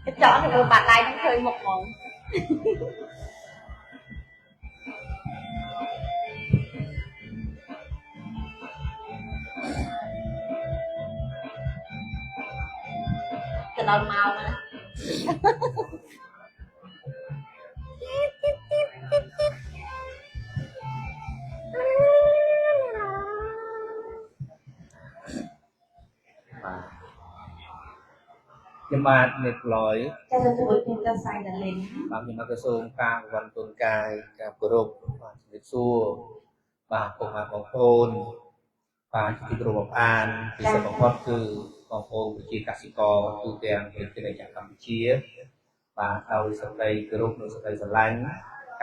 កញ្ចក់ទៅមើលបាត់ដៃហ្នឹងឃើញមុខហ្មងទៅដល់ម៉ោងណា បាទខ្ញុំបាទមេផ្លយ ចាទៅជួយខ្ញុំទៅសាយដល់លេង បាទខ្ញុំបាទក៏សូមការវណ្ណទុនកាយការគោរពបាទជំរាបសួរបាទពុកម៉ែបងប្អូនបាទជាទីគោរពរាប់អានពិសេសបំផុតគឺបងប្អូនប្រជាកសិករទូទាំងប្រទេសជាតិកម្ពុជាបាទដោយសេចក្តីគោរពនិងសេចក្តីស្រឡាញ់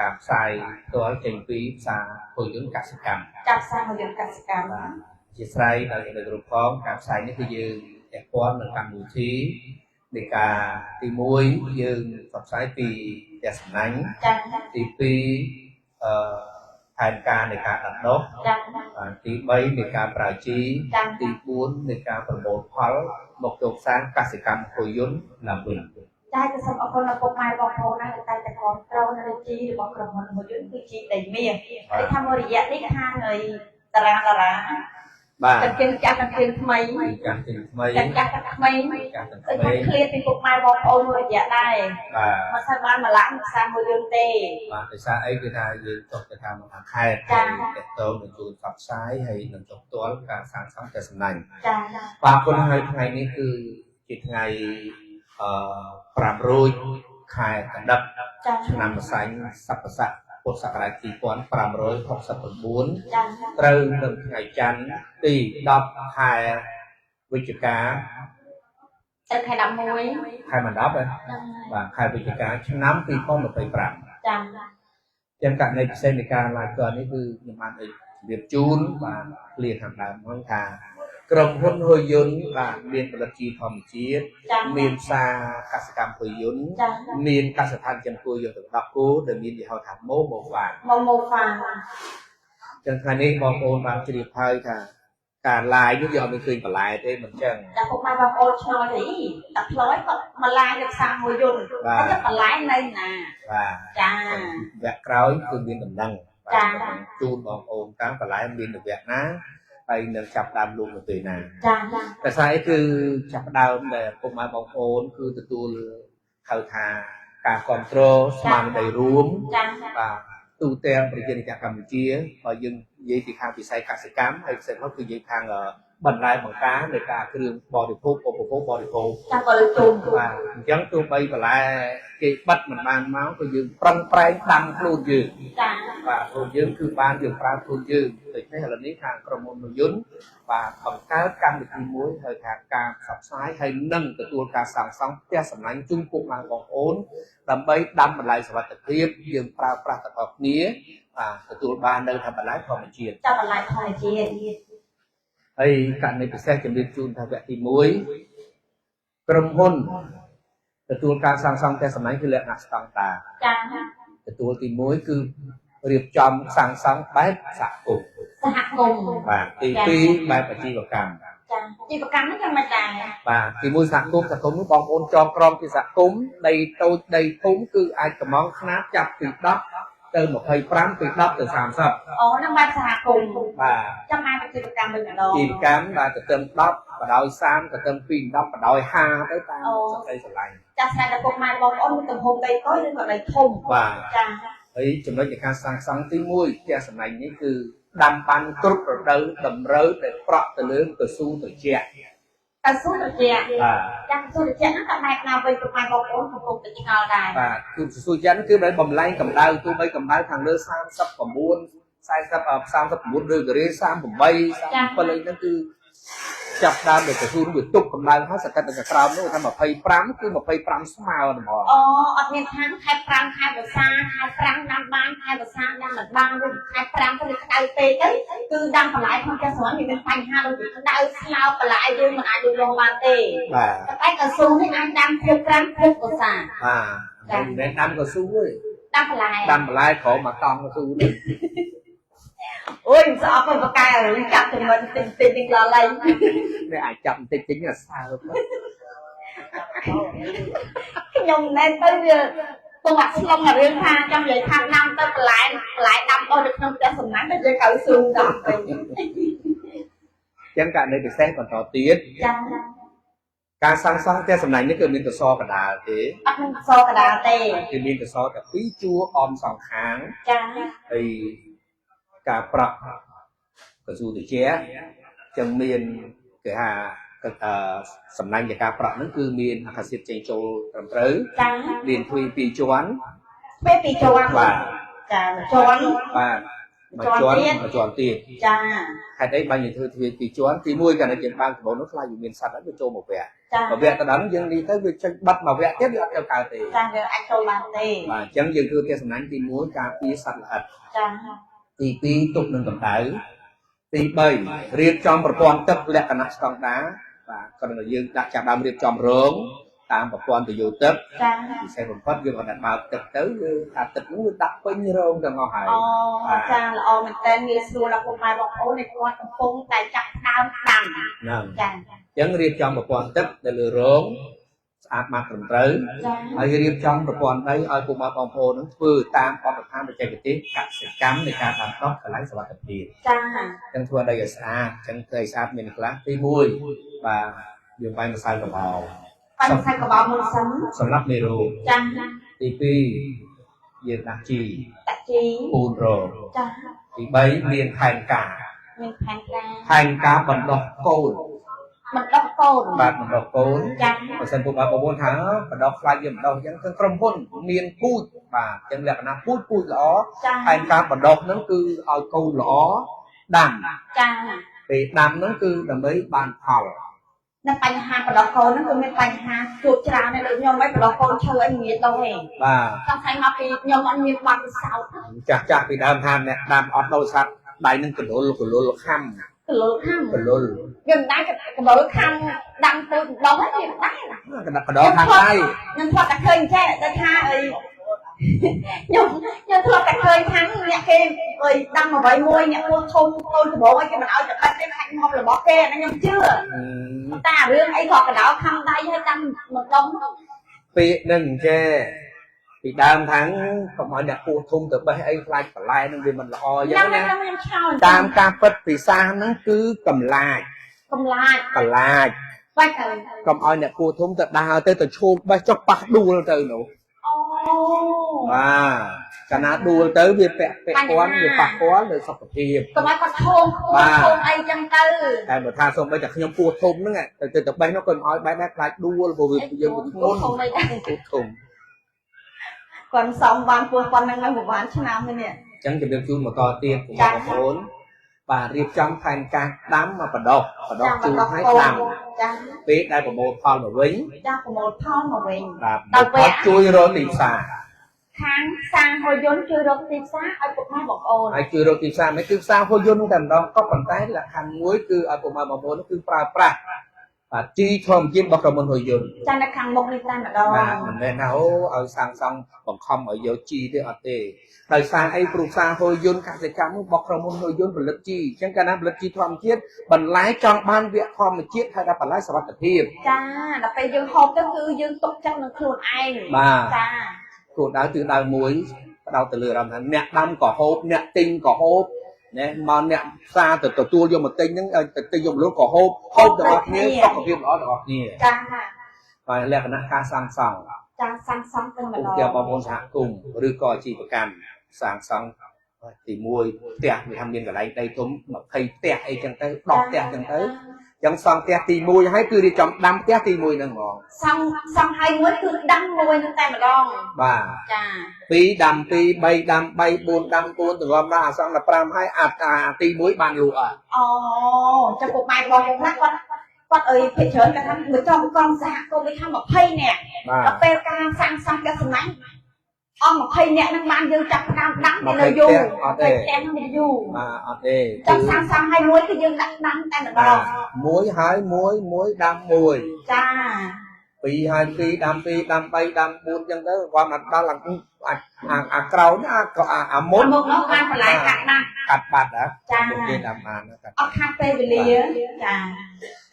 ការផ្សាយផ្ទាល់ចេញពីផ្សារពលយន្តកសិកម្ម ចាប់ផ្សាយមកយកកសិកម្ម បាទជាស្រ័យដោយសេចក្តីគោរពផងការផ្សាយនេះគឺយើងពាក់ព័ន្ធនឹងកម្មវិធីនៃការទី1យើងផ្សព្វផ្សាយពីផ្ទះសំណាញ់ ចា ទី2អឺផែនការនៃការដាំដុះ ចា បាទទី3នៃការប្រើជី ចា ទី4នៃការប្រមូលផលមកចូលផ្សារកសិកម្មហុយយន្តឡើងវិញ ចាក៏សូមអរគុណដល់ពុកម៉ែបងប្អូនណាដែលតែងតែគាំទ្រនៅជីរបស់ក្រុមហ៊ុនមួយយន្តគឺជីដីមាសហើយថាមួយរយៈនេះខាងនៃតារាតារា បាទ ទាំងជើងចាស់ទាំងជើងថ្មី ចាស់ទាំងថ្មី ទាំងចាស់ទាំងក្មេង ចាស់ទាំង ដូច ក្មេង ថាឃ្លាតពីពុកម៉ែបងប្អូនមួយរយៈដែរ បាទ មិនសូវបានមកឡើងផ្សារមួយយន្តទេ បាទដោយសារអីគឺថាយើងចុះទៅតាមមហាខេត្ត ចា៎ ហើយតទៅនឹងជួនផ្សព្វផ្សាយហើយនឹងចុះផ្ទាល់ការសាងសង់ផ្ទះសំណាញ់ ចា បាទគុណហើយថ្ងៃនេះគឺជាថ្ងៃអឺ5រោចខែកដិក ចា ឆ្នាំម្សាញ់សប្បស័កពុទ្ធសករាជ2569 ចា ត្រូវនឹងថ្ងៃច័ន្ទទី10ខែវិច្ឆិកា ទៅខែ11 ខែមិន10ហ៎បាទខែវិច្ឆិកាឆ្នាំ2025 ចា ចឹងករណីពិសេសនៃការ live ផ្ទាល់នេះគឺខ្ញុំបានឲ្យជម្រាបជូនបាទឃ្លាខាងដើមហ្នឹងថាក្រុមហ៊ុនហុយយន្តបាទមានផលិតជីធម្មជាតិ ចា មានផ្សារកសិកម្មហុយយន្ត ចា មានកសិដ្ឋានចិញ្ចឹមគោយកទាំង10គោដែលមានយីហោថាម៉ូម៉ូហ្វា មកមកហ្វា ចឹងថ្ងៃនេះបងប្អូនបានជ្រាបហើយថាការ live នេះយកមិនឃើញបន្លែទេមិនចឹង ចាពុកម៉ែបងប្អូនឆ្ងល់ទេតាផ្លយគាត់មកឡាយនៅផ្សារមួយយន្ត បាទ តែបន្លែនៅណា បាទ ចា វគ្គក្រោយគឺមានដំណឹង ចា បាទជូនបងប្អូនតាមបន្លែមាននៅវគ្គណាហើយនឹងចាប់ដើមលក់នៅពេលណា ចា តែស្អីគឺចាប់ផ្ដើមដែលពុកម៉ែបងប្អូនគឺទទួលហៅថាការគ្រប់គ្រងស្មារតីរួម ចា បាទទូទាំងប្រជាជាតិកម្ពុជាបើយើងនិយាយពីខាងវិស័យកសិកម្មហើយពិសេសមកគឺនិយាយខាងបន្លែបង្ការនៃការគ្រឿងបរិភោគឧបភោគបរិភោគ ចាក៏លើជុំ បាទអញ្ចឹងទោះបីបន្លែគេបិទមិនបានមកក៏យើងប្រឹងប្រែងដាំខ្លួនយើង ចា បាទខ្លួនយើងគឺបានយើងប្រើខ្លួនយើងដូច្នេះឥឡូវនេះខាងក្រុមហ៊ុននុយន្តបាទបង្កើតកម្មវិធីមួយហៅថាការផ្សព្វផ្សាយហើយនឹងទទួលការសាងសង់ផ្ទះសំណាញ់ជូនពុកម៉ែបងប្អូនដើម្បីដាំបន្លែសុវត្ថិភាពយើងប្រើប្រាស់ទាំងអស់គ្នាបាទទទួលបាននៅថាបន្លែធម្មជាតិ ចាបន្លែធម្មជាតិ ហើយករណីពិសេសជំរាបជូនថាវគ្គទី1ក្រុមហ៊ុនទទួលការសាងសង់ផ្ទះសំណាញ់គឺលក្ខណៈស្តង់ដារ ចា ទទួលទី1គឺរៀបចំសាងសង់បែបសហគមន៍ សហគមន៍ បាទទី2បែបអាជីវកម្ម ចាជីវកម្មហ្នឹងយ៉ាងម៉េចដែរ បាទទី1សហគមន៍សហគមន៍នោះបងប្អូនចងក្រងជាសហគមន៍ដីតូចដីធំគឺអាចកំងខ្នាតចាប់ពី10ទៅ25ពី10ទៅ30 អូហ្នឹងបែបសហគមន៍ បាទ ចាំបែបអាជីវកម្មវិញម្ដង ជីវកម្មបាទទៅទឹម10បដោយ30ទៅទឹម2 10បដោយ50ទៅតាមសេចក្តីស្រឡាញ់ ចាស្នេហ៍ដល់ពុកម៉ែបងប្អូនមានទំហំដីតូចឬក៏ដីធំ បាទ ចា ហើយចំណុចនៃការសាងសង់ទី1ផ្ទះសម្លាញ់នេះគឺដាំបានគ្រប់រដូវតម្រូវដែលប្រក់ទៅលើកស៊ូត្រជាក់ កៅស៊ូត្រជាក់ បាទ ចាកៅស៊ូត្រជាក់ហ្នឹងក៏បែបណាវិញពុកម៉ែបងប្អូនកំពុងតែឆ្ងល់ដែរ បាទគឺកស៊ូត្រជាក់ហ្នឹងគឺមិនបំលែងកម្ដៅទោះបីកម្ដៅខាងលើ39 40 39ដឺក្រេ38 37អីហ្នឹងគឺចាប់ដើមដែលកស៊ូនោះវាទប់កម្ដៅហើយសកិតនៅក្រោមនោះថា25គឺ25ស្មើហ្មង អូអត់មានថាខែ5ខែវស្សាខែ5ដាំបានខែវស្សាដាំមិនបានឬខែ5ទៅវាក្តៅពេកទៅគឺដាំបន្លែក្នុងផ្ទះស្រន់វាមានបញ្ហាដូចជាក្តៅស្លោបន្លែយើងមិនអាចលូតលាស់បានទេ បាទ តែកៅស៊ូនេះអាចដាំខែ5ខែវស្សា បាទមិនមែនដាំកស៊ូទេ ដាំបន្លែ ដាំបន្លែក្រោមមកតង់កស៊ូនេះ អូយស្អប់បកែរឿងចាប់ចំណុចតិចតិចនឹងដល់ហើយ នេះអាចចាប់បន្តិចតិចអាសើប ខ្ញុំណែនទៅវាពងអាស្លុងអារឿងថាចង់និយាយថាដាំទៅបន្លែបន្លែដាំអស់នៅក្នុងផ្ទះសំណាញ់ទៅយើងកៅស៊ូដាំវិញ ចឹងករណីពិសេសបន្តទៀត ចា ការសាងសង់ផ្ទះសំណាញ់នេះគឺមានកសកដាលទេ អត់មានកសកដាលទេ គឺមានកសតែពីរជួរអមសងខាង ចា ហើយការប្រក់កស៊ូតិចចឹងមានគេថាសំណាញ់នៃការប្រក់ហ្នឹងគឺមានអាកាសធាតុចេញចូលត្រឹមត្រូវ ចា មានទ្វីពីរជាន់ ពេលពីរជាន់ បាទ ចាជាន់ បាទមួយជាន់មួយជាន់ទៀត ចា ហេតុអីបានយើងធ្វើទ្វារពីរជាន់ទី1កាលណាយើងបើកដំបូងនោះខ្លាចវាមានសត្វហើយវាចូលមកវគ្គ ចា មកវគ្គទៅដល់យើងនេះទៅវាចេញបាត់មកវគ្គទៀតវាអត់ទៅកើតទេ ចាវាអាចចូលបានទេ បាទអញ្ចឹងយើងធ្វើផ្ទះសំណាញ់ទី1ការពារសត្វល្អិត ចា ទី2ទប់នឹងកម្ដៅទី3រៀបចំប្រព័ន្ធទឹកលក្ខណៈស្តង់ដារបាទគ្រាន់តែយើងដាក់ចាប់ដើមរៀបចំរងតាមប្រព័ន្ធទុយោទឹក ចា ពិសេសបំផុតយើងគាត់តែបើកទឹកទៅគឺថាទឹកនោះវាដាក់ពេញរងទាំងអស់ហើយ អូចាល្អមែនតើងាយស្រួលដល់ពុកម៉ែបងប្អូននៃគាត់កំពុងតែចាប់ដើមដាំ ហ្នឹង ចា អញ្ចឹងរៀបចំប្រព័ន្ធទឹកនៅលើរងស្អាតម៉ាត់ត្រឹមត្រូវ ចា ហើយរៀបចំប្រព័ន្ធដីឲ្យពុកម៉ែបងប្អូននឹងធ្វើតាមបទដ្ឋានបច្ចេកទេសកសិកម្មនៃការដាំដុះកន្លែងសុវត្ថិភាព ចា អញ្ចឹងធ្វើដីឲ្យស្អាតអញ្ចឹងធ្វើឲ្យស្អាតមានខ្លះទី1បាទយើងបាយម្សៅកំបោរ បាញ់ខ្សែកបោមុនសិន សម្រាប់មេរោគ ចា ទី2យើងដាក់ជី តាជី ពូនរង ចា ទី3មានផែនការ មានផែនការ ផែនការបណ្ដោះកូន បណ្ដោះកូន បាទបណ្ដោះកូន ចា បើសិនពួកបងប្អូនថាបណ្ដោះខ្លាចវាបណ្ដោះអញ្ចឹងគឺក្រុមហ៊ុនមានពូជបាទអញ្ចឹងលក្ខណៈពូជពូជល្អ ចា ផែនការបណ្ដោះហ្នឹងគឺឲ្យកូនល្អដាំ ចា ពេលដាំហ្នឹងគឺដើម្បីបានផល នៅបញ្ហាបណ្ដោះកូនហ្នឹងគឺមានបញ្ហាជួបច្រើនដែរដូចខ្ញុំឯងបណ្ដោះកូនឈើអីងាយដោះឯង បាទ ចង់ឲ្យមកពីខ្ញុំអត់មានបទពិសោធន៍ ចាស់ចាស់ពីដើមថាអ្នកដាំអត់ដោយសត្វដៃនឹងកលុលកលុលខំ កលុលខំ កលុល វាមិនដែរកលុលខំដាំទៅដងហ្នឹងវាមិនដែរណា កណ្ដាកដោខាងដៃ ខ្ញុំធ្លាប់តែឃើញចេះតែថាអីខ្ញុំខ្ញុំធ្លាប់តែឃើញថាអ្នកគេអីដាំអ្វីមួយអ្នកពោះធំកូនដំបងឲ្យគេមិនឲ្យតែបាត់ទេខាច់មករបស់គេអាហ្នឹងខ្ញុំជឿតែរឿងអីក៏កដោខំដៃឲ្យដាំម្ដង ពាក្យនឹងចេះពីដើមថាងកុំឲ្យអ្នកពោះធំទៅបេះអីខ្លាចបន្លែនឹងវាមិនល្អអញ្ចឹ ហ្នឹង ងណា ខ្ញុំឆ្ងល់ តាមការពិតពិសាហ្នឹងគឺកំឡាច កំឡាច កំឡាច បាច់ទៅ កុំឲ្យអ្នកពោះធំទៅដើរទៅទៅឈោកបេះចុះប៉ះដួលទៅនោះ អូ បាទកាលណាដួលទៅវាពាក់ពាក់ព័ន្ធវាប៉ះពាល់ដល់សុខភាព កុំឲ្យគាត់ឈោងគាត់ឈោងអីចឹងទៅ តែបើថាសូម្បីតែខ្ញុំពោះធំហ្នឹងទៅទៅបេះនោះក៏មិនឲ្យបែរដែរខ្លាចដួលព្រោះវាយើងវាធ្ងន់ ធំអីដែរ ពោះធំ គាត់សំបានពោះប៉ុណ្ណឹងនៅប្រហែលឆ្នាំនេះ អញ្ចឹងជម្រាបជូនបន្តទៀតបងប្អូនបាទរៀបចំផែនការដាំមកបដោះបដោះជូនឲ្យដាំ ចា ពេលដែលប្រមូលផលមកវិញ ចាប្រមូលផលមកវិញ បាទផលជួយរកទីផ្សារ ខាងសាងហូយន្តជួយរកទីផ្សារឲ្យពុកម៉ែបងប្អូន ហើយជួយរកទីផ្សារមិនគឺផ្សារហូយន្តតែម្ដងក៏ប៉ុន្តែលក្ខខណ្ឌមួយគឺឲ្យពុកម៉ែបងប្អូនគឺប្រើប្រាស់បាទជីធម្មជាតិរបស់ក្រុមហ៊ុនហូយន្ត ចានៅខាងមុខនេះតែម្ដង បាទមិនមែនថាអូឲ្យសាងសង់បង្ខំឲ្យយកជីទេអត់ទេដោយសារអីព្រោះផ្សារហូយន្តកសិកម្មរបស់ក្រុមហ៊ុនហូយន្តផលិតជីអញ្ចឹងកាលណាផលិតជីធម្មជាតិបន្លែចង់បានវគ្គធម្មជាតិហើយដល់បន្លែសុវត្ថិភាព ចាដល់ពេលយើងហូបទៅគឺយើងទុកចិត្តនឹងខ្លួនឯង បាទ ចា គោលដៅទិសដៅមួយផ្ដោតទៅលើអារម្មណ៍ថាអ្នកដាំក៏ហូបអ្នកទិញក៏ហូបណែមកអ្នកផ្សារទៅទទួលយកមកទិញហ្នឹងឲ្យទៅទិញយកមកលក់ក៏ហូបហូបទាំងអស់គ្នាសុខភាពល្អទាំងអស់គ្នា ចា បាទលក្ខណៈការសាងសង់ ចាសាងសង់ទៅម្ដង ឧទាហរណ៍បងប្អូនសហគមន៍ឬក៏អាជីវកម្មសាងសង់ទី1ផ្ទះវាថាមានកន្លែងដីធំ20ផ្ទះអីចឹងទៅ10ផ្ទះចឹងទៅចឹងសង់ផ្ទះទី1ហើយគឺរៀបចំដាំផ្ទះទី1ហ្នឹងហ្មង សង់សង់ហើយមួយគឺដាំមួយនឹងតែម្ដង បាទ ចា 2ដាំ2 3ដាំ3 4ដាំ4ទម្រាំដល់អាសង់15ហើយអាទី1បានលក់អត់ អូចាំពុកម៉ែបងខ្លះគាត់គាត់អើយភាគច្រើនគាត់ថាមកចង់កងសហគមន៍ដូចថា20នាក់ បាទ ដល់ពេលការសាងសង់ផ្ទះសំណាញ់អស់20នាក់ហ្នឹងបានយើងចាប់ផ្ដើមដាំវានៅយូរ 20ផ្ទះអត់ទេ ផ្ទះហ្នឹងវាយូរ បាទអត់ទេ ចង់សាងសង់ឲ្យមួយគឺយើងដាក់ដាំតែម្ដ បាទ ង មួយហើយមួយមួយដាំមួយ ចា ពីរហើយពីរដាំពីរដាំ3ដាំ4ចឹងទៅគាត់មកដល់អាអាអាក្រោយអាអាមុន មកនោះបានបន្លែកាត់ណាស់ កា កាត់បាត់ណា ចា ពួកគេដាំបានណាកាត់ អត់ខាត់ពេលវេលាចា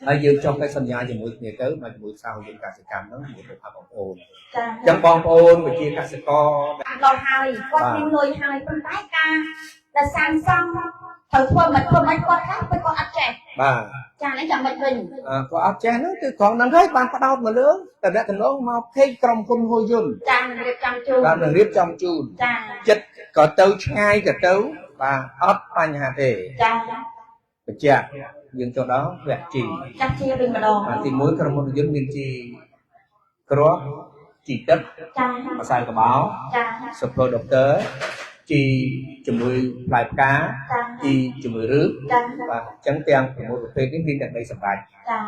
ហើយយើងចុះទៅសន្យាជាមួយគ្នាទៅមកជាមួយសាហយកសិកម្មហ្នឹងជាមួយបងប្អូន ចា អញ្ចឹងបងប្អូនវិជាកសិករ ដល់ហើយគាត់មានលុយហើយប៉ុន្តែការដែលសាងសង់ត្រូវធ្វើមិនធ្វើមិនគាត់ថាពេលគាត់អត់ចេះ បាទ ចានេះចាំមិនវិញ អឺគាត់អត់ចេះហ្នឹងគឺត្រង់ហ្នឹងហើយបានផ្ដោតមកលើតំណែងតំណងមកភេកក្រុមហ៊ុនហូយន្ត ចានឹងរៀបចំជូន បាទនឹងរៀបចំជូន ចា ចិត្តក៏ទៅឆ្ងាយក៏ទៅបាទអត់បញ្ហាទេ ចា បញ្ជាក់យើងចូលដល់វគ្គជី ចាស់ជាវិញម្ដង បាទទី1ក្រុមហ៊ុនយន្តមានជីគ្រាប់ជីទឹក ចា ម្សៅកបោ ចា Super Doctor ជីជំនួយផ្លែផ្កា ចា ជីជំនួយរឹស ចា បាទអញ្ចឹងទាំង6ប្រភេទនេះមានតែដីសម្រាប់ ចា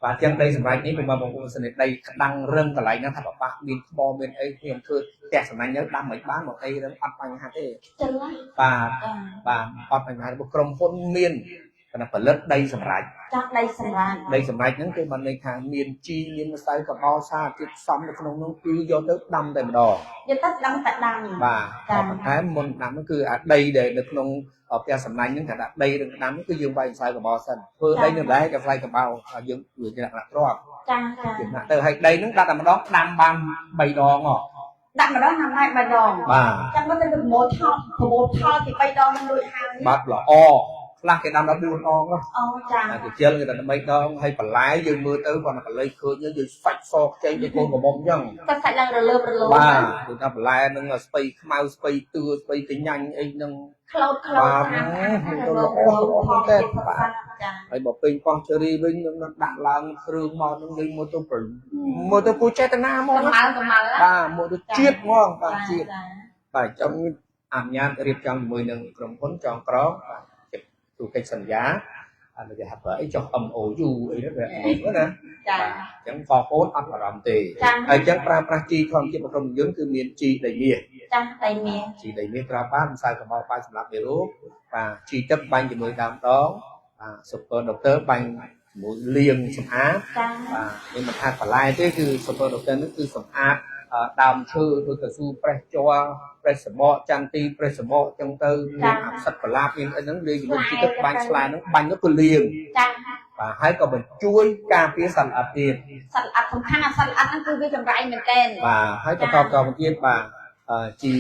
បាទទាំងដីសម្រាប់នេះពុំបងប្អូនសនិតដីក្តាំងរឹងកន្លែងហ្នឹងថាបបាក់មានថ្មមានអីខ្ញុំធ្វើផ្ទះសំណាញ់ទៅដាំមិនបានមកអីរឹងអត់បញ្ហាទេ ចិលណា បាទ ចា បាទអត់បញ្ហាទេក្រុមហ៊ុនមានគណៈផលិតដីសម្រាប់ ចាស់ដីសម្រាប់ ដីសម្រាប់ហ្នឹងគឺបានន័យថាមានជីមានម្សៅកបោសារជាតិផ្សំនៅក្នុងនោះគឺយកទៅដាំតែម្ដង យកទៅដឹងតែដាំ បាទ ចា ប៉ុន្តែមុនដាំហ្នឹងគឺអាដីដែលនៅក្នុងផ្ទះសំណាញ់ហ្នឹងគេដាក់ដីរឹងដាំហ្នឹងគឺយើងវាយម្សៅកបោសិនធ្វើដីនឹងដែរគេផ្លែកបោហើយយើងវាជាលក្ខណៈទ្រប ចាចា យើងដាក់ទៅហើយដីហ្នឹងដាក់តែម្ដងដាំបាន3ដងហ៎ ដាក់ម្ដងហាំហើយ3ដង បាទ ចាំមកទៅប្រមូលថតប្រមូលផលទី3ដងនឹងរួចហើយ បាទល្អខ្លះគេដាំដល់4ដងហ៎ អូចា អាគេជិលគេដល់3ដងហើយបន្លែយើងមើលទៅគាត់តែកលៃឃើញយើងសាច់សខ្ចីដូចកូនក្រមុំអញ្ចឹង តែសាច់ឡើងរលើបរលោង បាទគឺថាបន្លែហ្នឹងស្ពៃខ្មៅស្ពៃទឿស្ពៃកញ្ញាញ់អីហ្នឹង ក្លោតក្លោត បាទ ស្អាតស្អាត ទៅ រលោ ល្អ ងរលោង ល្អមែនតើ ផលទៀត បាទ ចា ហើយបើពេញប៉ោះជរីវិញនឹងដាក់ឡើងគ្រឿងមកនឹងលេងមកទៅប្រមកទៅពូចេតនាមក កម្ ណា អៅកម្អៅ បាទមកទៅជាតិហ្មងបាទជាតិ ចា បាទចង់អនុញ្ញាតរៀបចំជាមួយនឹងក្រុមហ៊ុនចងក្រងបាទកិច្ចទូកិច្ចសន្យាអានេះគេហៅថាអីចុះ MOU អីហ្នឹងវាណា ចា បាទអញ្ចឹងបងប្អូនអត់បារម្ភទេ ចា ហើយអញ្ចឹងប្រើប្រាស់ជីធម្មជាតិរបស់ក្រុមយើងគឺមានជីដីមាស ចាដីមាស ជីដីមាសប្រើបានម្សៅកម្បោបាយសម្រាប់មេរោគបាទជីទឹកបាញ់ជាមួយដើមដងបាទ Super Doctor បាញ់ជាមួយលាងសម្អាត ចា បាទនេះមិនថាបន្លែទេគឺ Super Doctor នេះគឺសម្អាតដើមឈើដូចកស៊ូប្រេះជ័រប្រេះសបកចន្ទីប្រេះសបកចឹងទៅមានអផ្សិតប្រឡាបមានអីហ្នឹងលាយជាមួយជីទឹកបាញ់ឆ្លែហ្នឹងបាញ់ទៅគឺលាង ចា បាទហើយក៏បញ្ជួយការពារសត្វល្អិតទៀត សត្វល្អិតសំខាន់អាសត្វល្អិតហ្នឹងគឺវាចម្រៃមែនតើ បាទហើយបន្តបន្តមកទៀតបាទជី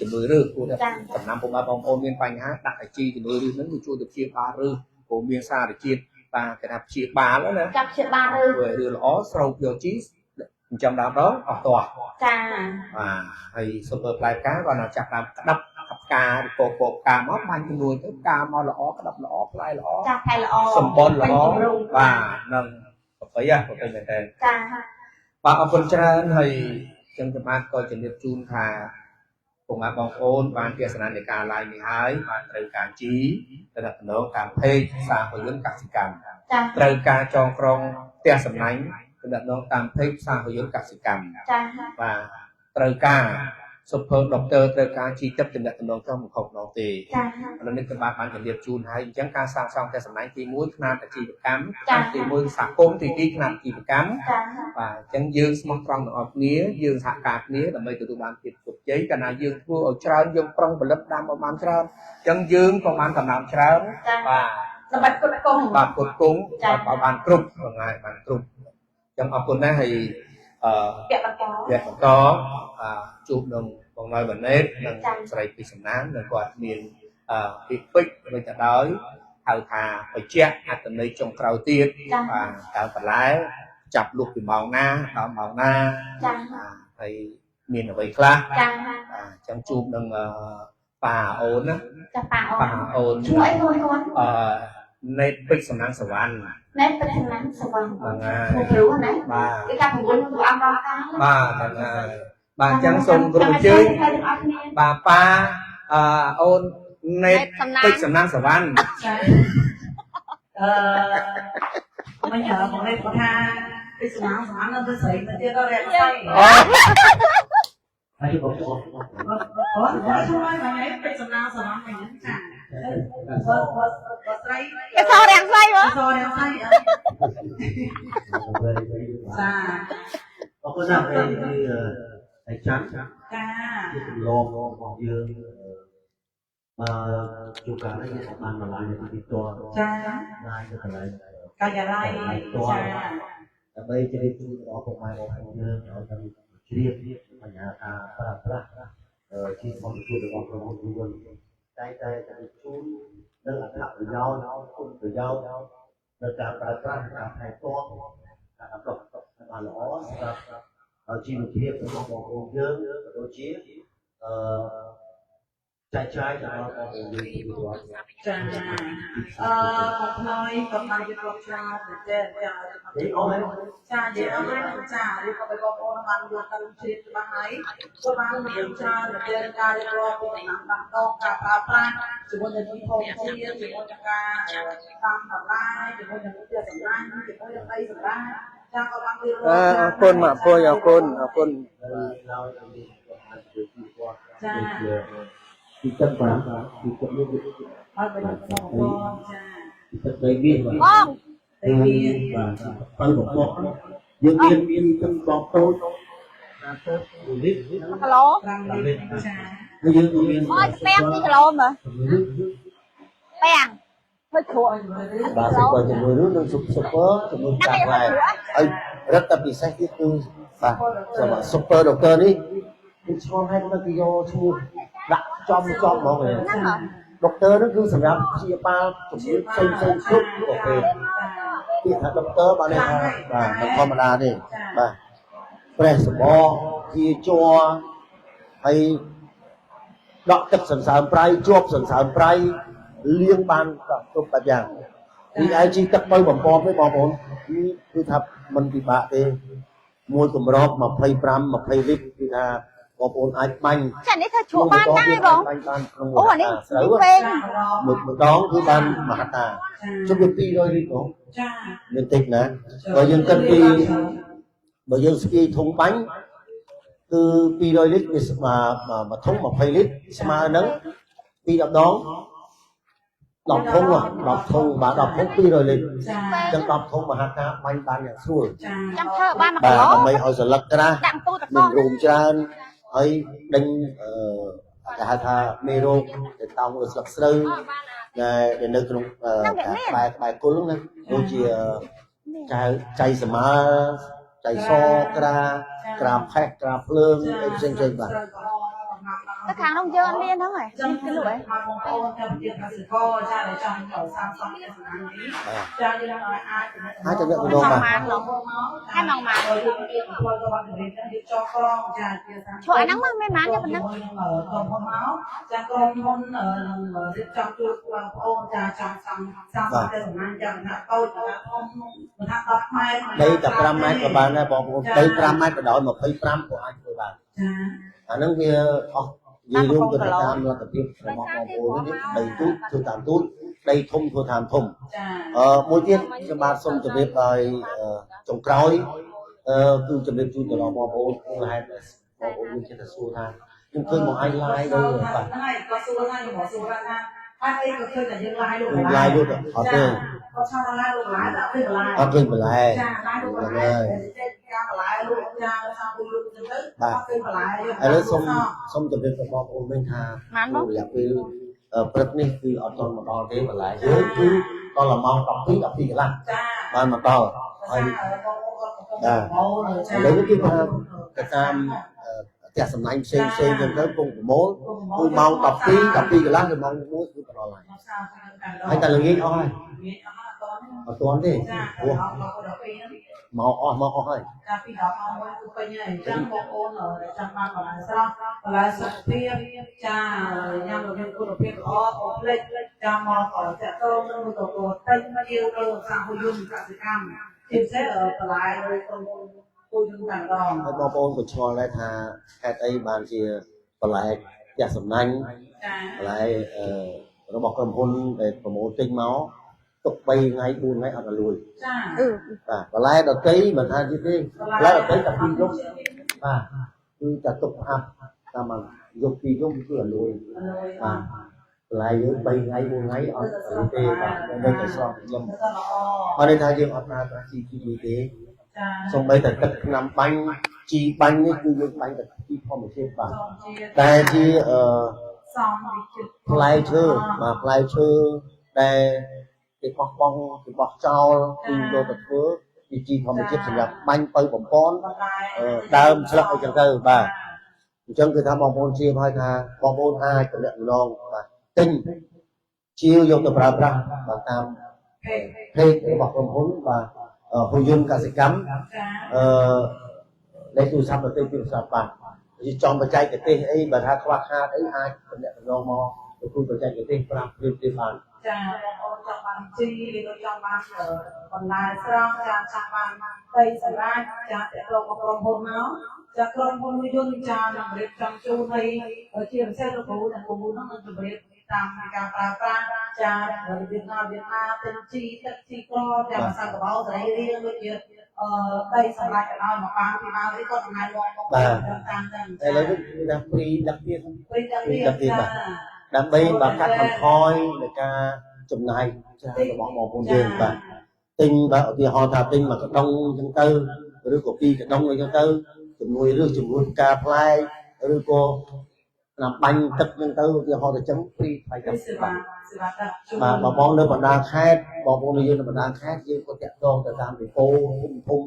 ជំនួយរឹសព្រោះថាចំណាំពុកម៉ែបងប្អូនមានបញ្ហាដាក់តែជីជំនួយរឹសហ្នឹងគឺជួយទៅព្យាបាលរឹសព្រោះមានសារជាតិបាទគេថាព្យាបាលហ្នឹងណា ចាប់ព្យាបាលរឹស ធ្វើឲ្យរឹសល្អស្រូបយកជីចិញ្ចឹមដើមដងអស់ទាស់ ចា បាទហើយ super ផ្លែផ្កាគាត់ណាចាប់ដើមក្តាប់ផ្កាឬពពកផ្កាមកបាញ់ជំនួយទៅផ្កាមកល្អក្តាប់ល្អផ្លែល្អ ចាផ្លែល្អ សម្បុរល្អ ពេញទម្រង់ បាទនឹងប្រពៃហ៎ប្រពៃមែនតើ ចា បាទអរគុណច្រើនហើយចឹងខ្ញុំបាទក៏ជំរាបជូនថាពុកម៉ែបងប្អូនបានទស្សនានៃការ live នេះហើយបានត្រូវការជីទៅដល់តំណងតាមเพจសាហយន្តកសិកម្ម ចា ត្រូវការចងក្រងផ្ទះសំណាញ់ទៅដល់តំណងតាមเพจសាហយន្តកសិកម្ម ចា បាទត្រូវការ Super Doctor ត្រូវការជីទឹកតំណតំណងចុះមិនខុសម្ដងទេ ចា ឥឡូវនេះគឺបាទបានជំរាបជូនហើយអញ្ចឹងការសាងសង់ផ្ទះសំណាញ់ទី1ខ្នាតអាជីវកម្មទី1សហគមន៍ទី2ខ្នាតអាជីវកម្ម ចា បាទអញ្ចឹងយើងស្មោះត្រង់ទាំងអស់គ្នាយើងសហការគ្នាដើម្បីទទួលបានភាពជោគជ័យកាលណាយើងធ្វើឲ្យច្រើនយើងប្រុងផលិតដាំឲ្យបានច្រើនអញ្ចឹងយើងក៏បានកំណើនច្រើន ចា បាទ សម្បត្តិគុណគង់ បាទគុតគង់បាទឲ្យបានគ្រប់ហ្នឹងហើយបានគ្រប់អញ្ចឹងអរគុណណាស់ហើយអឺ ពាក្យបន្ត វគ្គបន្តអឺជួបនឹងបងណយវ៉ាណេតនិង ចា៎ ស្រីពីសំណាងនិងគាត់មានអឺពីពេជ្រវិញទៅដោយហៅថាបញ្ជាក់អត្តន័យចុងក្រោយទៀត ចា បាទតើបន្លែចាប់លុះពីម៉ោងណាដល់ម៉ោងណា ចា បាទហើយមានអ្វីខ្លះ ចា បាទអញ្ចឹងជួបនឹងអឺប៉ាអូនណា ចាប៉ាអូ ប៉ា ន អូន ឈ្មោះអីខ្លួនគាត់ អឺណេតពេជ្រសំណាងសវណ្ណ ណែប្រធានសវណ្ណ ហ្នឹងហើយ ឈ្មោះគ្រូណា បាទ គឺថា9ព្រះអង្គរកកាល បាទហ្នឹងហើយបាទអញ្ចឹងសូមគោរពអញ្ជើញ ទាំងអស់គ្នា បាទប៉ាអឺអូនណេត សំណាង ពេជ្រសំណាងសវណ្ណ ចាអឺមិញបងនេះគាត់ថាពីសំណាងសំណាងនៅទៅស្រីទៅទៀតដល់រែកស្អី អូ ហើយបងប្អូន គាត់គាត់ជួយមកហើយពីសំណាងសំណាងមិញហ្នឹងចាបើបើបើស្រី គេសរាំងស្អីមើល សរាំងស្អីចា អរគុណណាស់ពេលគឺឯចាំ ចា ជាទម្លងរបស់យើង បើជួនកាលនេះយើងបានបន្លាយនៅទីផ្ទាល់ ចា ឡាយនៅកន្លែង ការិយាល័យចា ដើម្បីជម្រាបជូនដល់ពុកម៉ែបងប្អូនយើងឲ្យបានជ្រាបបញ្ហាការប្រើប្រាស់ជាធម្មជាតិរបស់ក្រុមហ៊ុនយើងតែតែជម្រាបជូននៅអត្ថប្រយោជន៍គុណប្រយោជន៍នៅការប្រើប្រាស់ការថែទាំការដាំដុះឲ្យបានល្អសម្រាប់ជីវភាពរបស់បងប្អូនយើងក៏ដូចជាអឺចែកចាយដល់បងប្អូនយើងទូទៅ ចាអឺបងផ្នយក៏បានរៀបរាប់ច្រើនមែនទែនចា នេះអស់ហើយ ចានិយាយអស់ហើយចារៀបរាប់ឲ្យបងប្អូនបានយល់ដឹងជ្រាបច្បាស់ហើយក៏បានរៀបច្រើនមែនទែនការរៀបរាប់ពីដំណាំដាំដុះការប្រើប្រាស់ជាមួយនឹងធម្មជាតិជាមួយនឹងការតាមបន្លែជាមួយនឹងវិទ្យាសម្រាប់ជាមួយនឹងអីសម្រាប់ចាក៏បានរៀបរាប់ អឺអរគុណម៉ាក់ពុយអរគុណអរគុណ ហើយឡើយមានគាត់អាចជួយពីគាត់ ចា ពីទឹកបាទពីទឹកនេះ ហើយបើបងប្អូនចា ពីទឹកដីមាសបាទ បង ដីមាស បាទទៅបបកយើងមានមានទឹកបបតូចតាមទៅលីត្រ 1គីឡូ 5លីត្រចា ហើយយើងក៏មាន មកឲ្យពាំង2គីឡូមើលពាំងធ្វើជ្រក់ បាទស៊ុបជាមួយនោះនិងស៊ុបស៊ុបជាមួយតាមផ្លែហើយរឹតតែពិសេសទៀតគឺបាទសម្រាប់ Super Doctor នេះគឺឆ្លងឲ្យមកគេយកឈ្មោះដាក់ចំចំហ្មង ហ្នឹងហ៎ ដុកទ័រហ្នឹងគឺសម្រាប់ព្យាបាលជំងឺផ្សេងផ្សេងគ្រប់ប្រភេទពាក្យថាដុកទ័របានន័យថាបាទមិនធម្មតាទេបាទប្រេះសបកជាជ័រហើយដកទឹកសន្សើមប្រៃជាប់សន្សើមប្រៃលាងបានគ្រប់បែបយ៉ាងរីឯជីទឹកបើបំពំទេបងប្អូននេះគឺថាមិនពិបាកទេមួយកម្រប25 20លីត្រគឺថាបងប្អូនអាចបាញ់ ចានេះធ្វើជ្រក់បានដែរបង បាញ់បានក្នុង អូអានេះ ស្រូវ ពេង មួយម្ដងគឺបានមហតាជុំវា200លីត្របង ចា មានតិចណាបើយើងគិតពីបើយើងស្ពាយធុងបាញ់គឺ200លីត្រវាស្មើមួយធុង20លីត្រស្មើនឹង2 10ដង10ធុង10ធុងបាទ10ធុង200លីត្រ ចា អញ្ចឹង10ធុងមហតាបាញ់បានយ៉ាងស្រួល ចា ចាំធ្វើបាន1គី បាទ ឡូ ដើម្បីឲ្យសន្លឹកក្រាស់ ដាក់ទូទឹកកក មានរោមច្រើនហើយដេញអឺគេហៅថាមេរោគទៅតោងលើស្លឹកស្រូវដែលនៅក្នុងក្បែរក្បែរគល់ហ្នឹងណាដូចជាចៅចៃសមើចៃសក្រាក្រាផេះក្រាភ្លើងអីផ្សេងផ្សេងបាទ ទៅខាងនោះយើងអត់មានហ្នឹងហ៎ ចឹង គេលក់ហ៎ បងប្អូនចាំជាកសិករចាដែលចង់សាងសង់សំណាងនេះចាយើងឲ្យអាច អាចចំណេះម្ដងបាទ មក ហើយម៉ោងម៉ាន យើងមានផ្លូវទៅបានរៀនយើងចងក្រងចាជាសា ជ្រក់អាហ្នឹងមកមានម៉ានទេប៉ុណ្ណឹង ក្រុមហ៊ុនមកចាក្រុមហ៊ុននឹងរៀបចំជួយបងប្អូនចាចង់សាងសង់សំណាងចាថាតូចថាធំថា10ម៉ែត្រ ដីតែ5ម៉ែត្រក៏បានដែរបងប្អូនដី5ម៉ែត្រក៏ដោយ25ក៏អាចធ្វើបាន ចា អាហ្នឹងវាអស់និយាយរួមទៅតាមលទ្ធភាពរបស់បងប្អូននេះដីទូចធ្វើតាមទូចដីធំធ្វើតាមធំ ចា អឺមួយទៀតខ្ញុំបាទសូមជម្រាបឲ្យចុងក្រោយអឺគឺជម្រាបជូនទៅដល់បងប្អូនមូលហេតុដែលបងប្អូនយើងចេះតែសួរថាខ្ញុំឃើញមកឲ្យ live ទៅបាទ ហ្នឹងហើយក៏សួរថាខ្ញុំសួរថាហេតុអីក៏ឃើញតែយើង live លោក ខ្ញុំ live លោកអត់ទេ គាត់ឆា live លោក live តែអត់ឃើញ live អត់ឃើញបន្លែ ចា live លោក live តែការ live លោកចាសាងលោកចឹងទៅអត់ឃើញ live ឥឡូវសូមសូមជម្រាបដល់បងប្អូនវិញថាក្នុងរយៈពេលព្រឹកនេះគឺអត់ទាន់មកដល់ទេបន្លែយើងគឺដល់ម៉ោង12 12កន្លះ ចា បានមកដល់ហើយ បងប្អូនគាត់កំពុង ឥឡូវនេះគឺថាទៅតាមផ្ទះសំណាញ់ផ្សេងផ្សេងចឹងទៅពងប្រមូលគឺម៉ោង12 12កន្លះឬម៉ោង1គឺដល់ហើយហើយតែល្ងាចអស់ហើយ ងាយអស់អត់ត អត់ទាន់ទេ ចា ព្រោះ អត់ដល់12ហ្នឹង មកអស់មកអស់ហើយ កាលពី10ម៉ោងមួយគឺពេញហើយអញ្ចឹងបងប្អូនចាំបានបន្លែស្រស់បន្លែសុខភាពចាញ៉ាំមានគុណភាពល្អកុំភ្លេចចាំមកតាក់ទងនឹងទៅទិញជាវនៅសហគមន៍កសិកម្មជាពិសេសបន្លែនៅក្រុមពូជតែម្ដង ហើយបងប្អូនក៏ឆ្ងល់ដែរថាហេតុអីបានជាបន្លែផ្ទះសំណាញ់ ចា បន្លែរបស់ក្រុមហ៊ុនដែលប្រមូលទិញមកទុក3ថ្ងៃ4ថ្ងៃអត់ឲ្យលួយ ចា អឺ បាទបន្លែដតីមិនថាទៀតទេបន្លែដតីតែ2យប់បាទគឺតែទុកផ្អាប់តាមមួយយប់2យប់គឺឲ្យលួយបាទបន្លែយើង3ថ្ងៃ4ថ្ងៃអត់ឲ្យទេបាទនៅតែស្រស់ខ្ញុំ ទៅល្អ បានន័យថាយើងអត់ប្រើប្រាស់ជីគីមីទេ ចា សូម្បីតែទឹកថ្នាំបាញ់ជីបាញ់នេះគឺយើងបាញ់តែជីធម្មជាតិបាទ ធម្មជាតិ តែជាអឺ សំវិជិត ផ្លែឈើបាទផ្លែឈើដែលគេបោះបង់គេបោះចោលគឺយកទៅធ្វើជាជីធម្មជាតិសម្រាប់បាញ់ទៅបំពន់ បន្លែ ដើមស្លឹកអីចឹងទៅបាទអញ្ចឹងគឺថាបងប្អូនជាហើយថាបងប្អូនអាចតំណាក់តំណងបាទទិញជាយកទៅប្រើប្រាស់បាទតាម ភេ ពេករបស់ក្រុមហ៊ុនបាទហ៊ុយន្តកសិកម្ម ចា អឺលេខទូរស័ព្ទប្រទេសពីស្រាប់បាទជាចំបច្ចេកទេសអីបើថាខ្វះខាតអីអាចតំណាក់តំណងមកទទួលបច្ចេកទេសប្រាប់ព្រាមៗបាន ចាបងប្អូនចង់បានជីឬក៏ចង់បានបន្លែស្រស់ចាចង់បានដីសម្រាប់ចាតកតងមកក្រុមហ៊ុនមកចាក្រុមហ៊ុនយន្តចានឹងរៀបចំជូនឲ្យជាពិសេសលោកគ្រូនិងគ្រូនោះនឹងជម្រាបតាមការប្រើប្រាស់ចារបៀបណារបៀបណាទិញជីទឹកជីក្រទាំងម្សៅកបោសរីរាង្គដូចជាអឺដីសម្រាប់កណ្ដោយមកបានពីមកនេះគាត់ចំណាយមកមកតាមតាម ឥឡូវនេះគឺថាព្រីដឹកទៀត ព្រីដឹកទៀតចា ដើម្បីបាទកាត់បន្ថយនៃការចំណាយច្រើនរបស់បងប្អូនយើងបាទទិញបាទឧទាហរណ៍ថាទិញមួយកដុងអញ្ចឹងទៅឬក៏ពីរកដុងអញ្ចឹងទៅជំនួយឬជំនួយផ្កាផ្លែឬក៏ឆ្នាំបាញ់ទឹកអញ្ចឹងទៅឧទាហរណ៍ទៅអញ្ចឹងព្រីថ្លៃទឹក គឺសេវា បាទ សេវាទឹកជូន បាទបងប្អូននៅបណ្ដាខេត្តបងប្អូនយើងនៅបណ្ដាខេត្តយើងក៏តាក់ទងទៅតាមពីពោធំធំ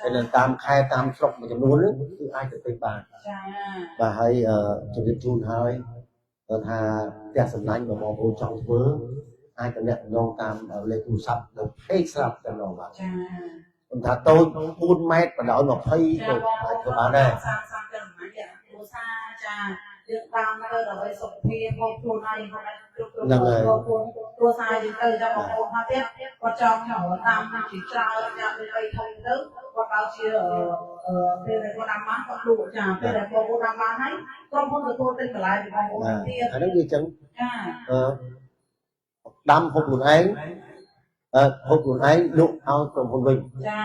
ហើយនៅតាមខេត្តតាមស្រុកមួយចំនួនហ្នឹងគឺអាចទៅទិញបាន ចា បាទហើយជម្រាបជូនហើយគាត់ថាផ្ទះសំណាញ់បងប្អូនចង់ធ្វើអាចតំណាក់តំណងតាមលេខទូរស័ព្ទនៅ page ស្រាប់តំណងបាទ ចា ខ្ញុំថាតូច4ម៉ែត្របណ្ដោយ20 ចា ក៏ បងប្អូន អាចធ្វើបានដែរ សាងសាងទាំងម្នាក់គ្រួសារចាយើងតាមទៅដើម្បីសុខភាពហូបខ្លួនឯងខ្លួនឯងគ្រប់គ្រប់ខ្លួនគ្រួសារយើងទៅចាបងប្អូនថាទៀតគាត់ចង់តាមជាច្រើនចាពីបីធំទៅគាត់ដល់ជាអឺពេលដែលគាត់ដាំបានគាត់លក់ចាពេលដែលបងប្អូនដាំបានហើយក្រុមហ៊ុនទទួលទិញបន្លែពីបងប្អូន បាទ ទៀត អានេះវាអញ្ចឹង ចា អឺដាំហូបខ្លួនឯងអឺហូបខ្លួនឯងលក់ឲ្យក្រុមហ៊ុនវិញ ចា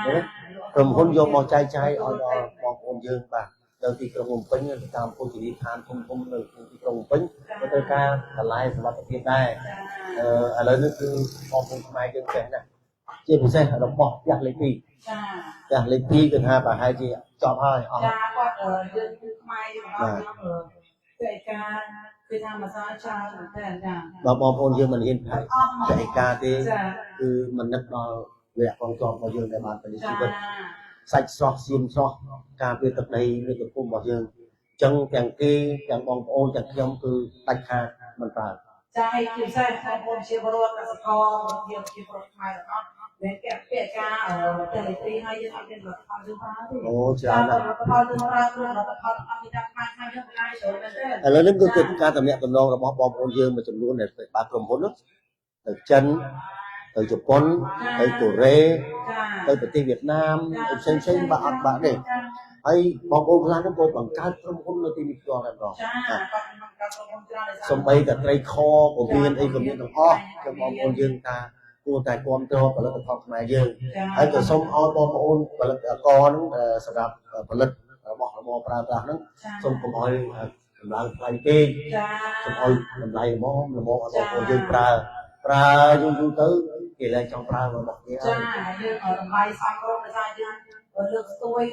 ក្រុមហ៊ុនយកមកចែកចាយឲ្យដល់បងប្អូនយើងបាទនៅទីក្រុងភ្នំពេញតាមភោជនីយដ្ឋានធំៗនៅក្នុងទីក្រុងភ្នំពេញក៏ត្រូវការបន្លែសុវត្ថិភាពដែរ ចា អឺឥឡូវនេះគឺបងប្អូនខ្មែរយើងចេះណាស់ជាពិសេសរបស់ផ្ទះលេខ2 ចា ផ្ទះលេខ2គឺថាប្រហែលជាចប់ហើយអស់ ចាគាត់យើងគឺខ្មែរយើងអត់យើងកិច្ចការគឺថាម្សិលច្រើនមែនតើចា បើបងប្អូនយើងមិនហ៊ានផ្នែក អស់មក ចែកការទេ ចា គឺមិននឹកដល់វគ្គកងទ័ពរបស់យើងដែលបានពលិ ចា ជីវិតសាច់ស្រស់សៀមស្រស់ការពារទឹកដីមាតុភូមិរបស់យើងអញ្ចឹងទាំងគេទាំងបងប្អូនទាំងខ្ញុំគឺដាច់ខាតមិនប្រើ ចាឲ្យជាពិសេសបងប្អូនជាពលរដ្ឋកសិករយើងជាពលរដ្ឋខ្មែរទាំងអស់មិនគេពាក្យការតេលទីហើយយើងអត់មានលទ្ធផលយើងប្រើទេ អូច្រើនណាស់ លទ្ធផលយើងប្រើគឺលទ្ធផលអត់មានតាមខ្មែរខ្មែរយើងមិនដែរច្រើនមែនទេ ឥឡូវនេះគឺការតំណាក់តំណងរបស់បងប្អូនយើងមួយចំនួនដែលបានក្រុមហ៊ុននោះទៅចិនទៅជប៉ុនទៅកូរ៉េ ចា ទៅប្រទេសវៀតណាមអីផ្សេងផ្សេងៗបាទអត់បាក់ទេហើយបងប្អូនខ្លះហ្នឹងក៏បង្កើតក្រុមហ៊ុននៅទីនេះផ្ទាល់តែម្ដង ចាគាត់មិនកើតក្រុមហ៊ុនច្រើន សំបីតែត្រីខក៏មានអីក៏មានទាំងអស់ចឹងបងប្អូនយើងថាគួរតែគ្រប់គ្រងផលិតផលខ្មែរយើងហើយក៏សូមឲ្យបងប្អូនផលិតករហ្នឹងសម្រាប់ផលិតរបស់របរប្រើប្រាស់ហ្នឹងសូមកុំឲ្យកម្លាំងថ្លៃពេក ចា សូមឲ្យតម្លៃល្មមល្មមឲ្យបងប្អូនយើងប្រើប្រើយូរយូរទៅគេលែងចង់ប្រើរបស់គេហើ ចា យ យើងតម្លៃសមរម្យដោយសារយើងលើកស្ទួយ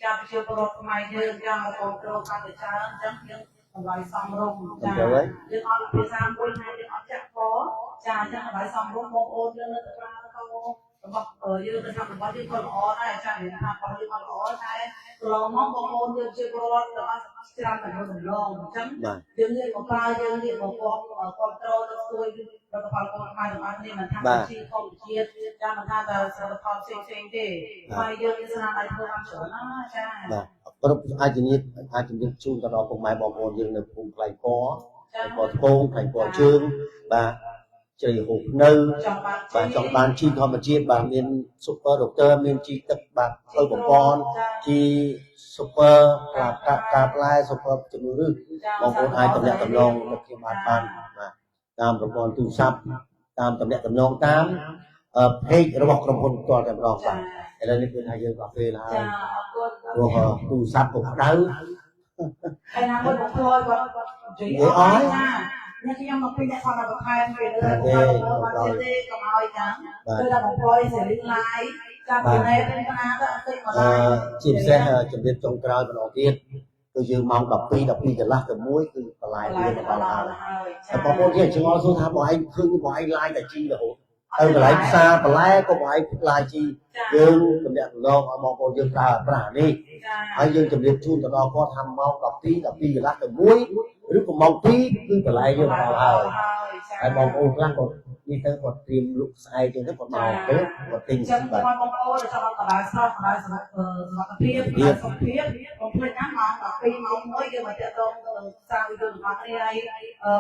ចាប្រជាពលរដ្ឋខ្មែរយើងចាគ្រប់គ្រងកាន់តែច្រើនអញ្ចឹងយើងតម្លៃសមរម្យចាយើងអត់ភាសាមួយហើយយើងអត់ចាក់កចាអញ្ចឹងតម្លៃសមរម្យបងប្អូនយើងនៅតែប្រើទៅរបស់យើងទៅថារបស់យើងក៏ល្អដែរចានិយាយថារបស់យើងអត់ល្អតែកន្លងមកបងប្អូនយើងជាពលរដ្ឋទាំងអស់ច្រើនតែរំលងអញ្ចឹង បាទ យើងងាកមកប្រើយើងងាកមកគ្រប់គ្រប់ត្រូលទៅស្ទួយផលិតផលរបស់ខ្មែរទាំងអស់គ្នាមិនថាជីធម្មជាតិចាមិនថាតែផលិតផលផ្សេងផ្សេងទេហើយយើងមានស្នាដៃធ្វើបានច្រើនណាចា បាទគ្រប់អាចជំរាបអាចជំរាបជូនទៅដល់ពុកម៉ែបងប្អូនយើងនៅភូមិផ្លៃក ចា ផ្លៃកត្បូងផ្លៃកជើងបាទជ្រៃហូបនៅ ចង់បាន បាទចង់បានជីធម្មជាតិបាទមាន Super Doctor មានជីទឹកបាទផ្លូវបំពន់ជី Super ផ្លាកាការផ្លែ Super ជំនួយឬបងប្អូនអាចតំណាក់តំណងនៅខ្ញុំបានបានបាទតាមប្រព័ន្ធទូរស័ព្ទតាមតំណាក់តំណងតាម page របស់ក្រុមហ៊ុនផ្ទាល់តែម្ដង ចា បាទឥឡូវនេះគឺថាយើងអស់ពេលហើយ ចាអរគុណ ព្រោះទូរស័ព្ទក៏ក្តៅ ហើយណាមួយបងប្អូនគាត់និយាយអស់ចានេះខ្ញុំមកពីអ្នកគាត់មកបន្ថែមពីលើបងប្អូនបានទេកុំឲ្យចឹងគឺថាបងប្អូនសេរីឡាយចាពីនេះពីណាទៅអត់តិចមក អឺ ឡាយ ជាពិសេសជំរាបចុងក្រោយម្ដងទៀត គឺយើងម៉ោង12 12កន្លះទៅ1គឺបន្លែវាមកដល់ហើយតែបងប្អូនជាឆ្ងល់សួរថាបងឯងឃើញបងឯងឡាយតែជីរហូតទៅកន្លែងផ្សារបន្លែក៏បងឯងឡាយជីយើងតំណាក់តំណងឲ្យបងប្អូនយើងប្រើប្រាស់នេះហើយយើងជម្រាបជូនទៅដល់គាត់ថាម៉ោង12 12កន្លះទៅ1ឬក៏ម៉ោង2គឺបន្លែយើងមកដល់ហើយហើយបងប្អូនខ្លះក៏នេះទៅគាត់ត្រៀមលក់ស្អែកចឹងទៅគាត់មកពេលគាត់ទិញ អញ្ចឹង បាទ បងប្អូនដែលចង់បន្លែស្រស់បន្លែសុខភាពបន្លែសុខភាពកុំភ្លេចណាម៉ោង12ម៉ោង1យើងមកតាក់ទងសារយើងទាំងអស់គ្នាហើយ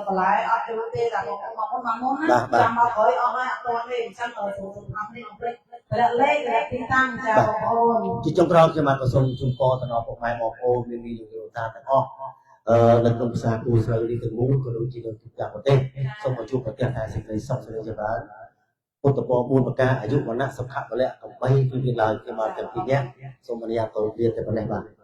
បន្លែអត់ចូលទេតែបងប្អូនមកមុនមកមុនណាចាំមកក្រោយអស់ហើយអត់ទាន់ទេអញ្ចឹងសូមសូមអរគ្នាកុំភ្លេចរកលេខរកទីតាំងចាបងប្អូន ជាចុងក្រោយខ្ញុំបាទក៏សូមជូនពរទៅដល់ពុកម៉ែបងប្អូនមានមីលោកគ្រូតាទាំងអស់អឺនៅក្នុងផ្សារគូស្រូវនេះទាំងមូលក៏ដូចជានៅទូទាំងប្រទេសសូមឲ្យជួបប្រទះតែសេចក្តីសុខសេចក្តីចម្រើនពុទ្ធពរ4ប្រការអាយុវណ្ណៈសុខៈពលៈកំបីគឺមានឡើយខ្ញុំបាទទាំងពីរនាក់សូមអនុញ្ញាតគោរពលាតែប៉ុណ្ណេះបាទ។